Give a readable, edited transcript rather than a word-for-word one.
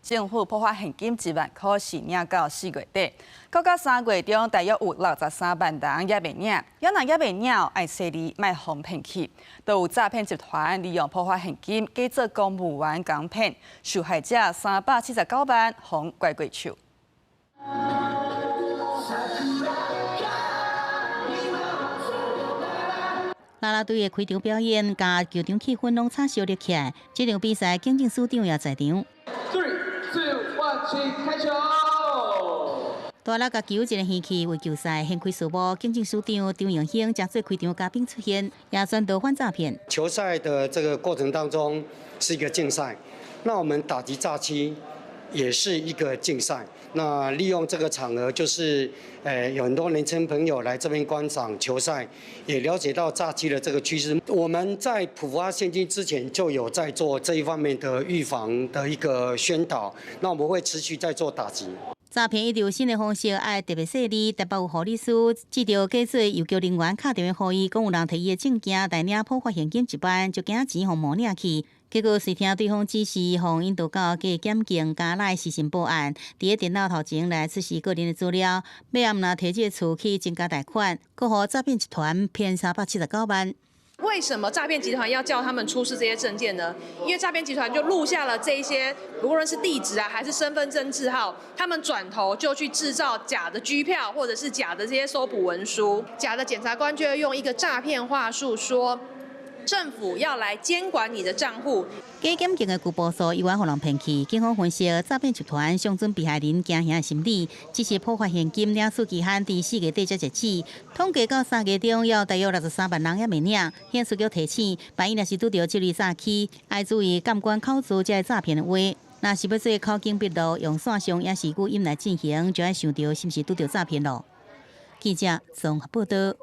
政府普發現金1萬箍是領到4月底，到到3月中大約有63萬人猶未領，猶若猶未領，愛細膩莫予騙去。都有詐騙集團利用普發現金，假做公務員共騙，受害者379萬，予拐過手。啦啦隊的開場表演，共球場氣氛攏炒燒熱起來。這場比賽，警政署長也在場。 Three, two, one，請開球。大力共球一个還去為球賽掀開序幕，警政署長張榮興將做開場嘉賓出現，也宣導反詐騙。球賽的這個過程當中是一個競賽，那我們打擊詐欺也是一個競賽。那利用這個場合，就是有很多年輕朋友來這邊觀賞球賽，也了解到詐欺的這個趨勢。我們在普發現金之前就有在做這一方面的預防的一個宣導，那我們會持續在做打擊。詐騙一直有新的方式，愛特別細膩。台北有護理師接著假做郵局人員敲電話予伊，講有人提伊的證件代領普發現金1萬，就驚錢予冒領去。結果隨聽對方指示，予引導到假檢警加來私信報案，佇咧電腦頭前來出示個人的資料，尾仔毋但提這个厝去增加貸款，閣予詐騙集團騙379萬。為什麼詐騙集團要叫他們出示這些證件呢？因為詐騙集團就錄下了這一些，無論是地址啊，還是身份證字號，他們轉頭就去製造假的拘票，或者是假的這些搜捕文書。假的檢察官就會用一個詐騙話術說，政府要來監管你的賬戶。假檢警的舊步數猶原予人騙去。警方分析，詐騙集團上準被害人驚嚇的心理，只是普發現金領取期限佇4月底才截止。統計到3月中，猶大約63萬人猶未領。險事局提醒，萬一若是拄著這類詐欺，愛注意監管口誅這個詐騙的話。若是欲做口徑筆錄，用線上抑是語音來進行，就愛想著是毋是拄著詐騙囉。記者綜合報導。